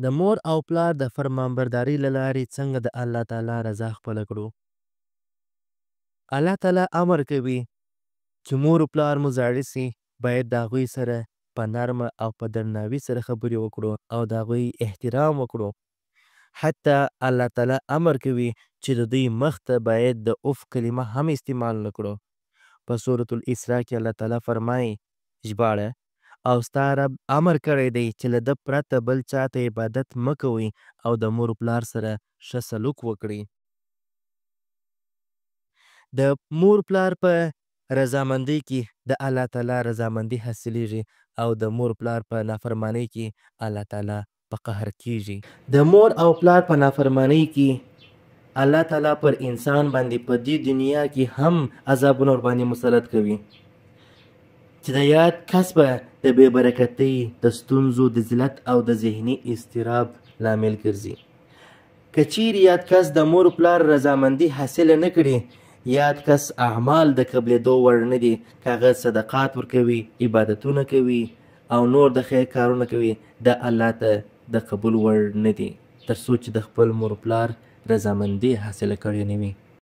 د مور او پلار د فرمانبردارۍ له لارې څنګه د الله تعالی رضا خپله کړو؟ الله تعالی امر کوي چې مور او پلار مو زاړه سي، باید د هغوی سره په نرمه او په درناوي سره خبرې وکړو او د هغوی احترام وکړو. حتی الله تعالی امر کوي چې د دوی مخ ته باید د اوف کلمه هم استعمال نه کړو. په سورة الاسراء کې الله تعالی فرمایي، ژباړه: او ستا رب امر کړی دی چې له ده پرته بل چا ته عبادت مه کوئ او د مور و پلار سره ښه سلوک وکړئ. د مور پلار په رضامندۍ کې د الله تعالی رضامندي حاصلېږي او د مور پلار په نافرمانۍ کې الله تعالی په قهر کېږي. د مور او پلار په نافرمانۍ کې الله تعالی پر انسان باندې په دې دنیا کې هم عذابونه ورباندې مسلط کوي چې د یاد کس به د بې برکتۍ، د ستونزو، د ذلت او د ذهني اضطراب لامل ګرځي. که چیرې یاد کس د مور پلار رضامندي حاصله نه کړي، یاد کس اعمال د قبلېدو وړ نه دي. که هغه صدقات ورکوي، عبادتونه کوي او نور د خیر کارونه کوي، دا الله ته د قبول وړ نه دي، تر څو چې د خپل مور پلار رضامندي حاصله کړې نه وي.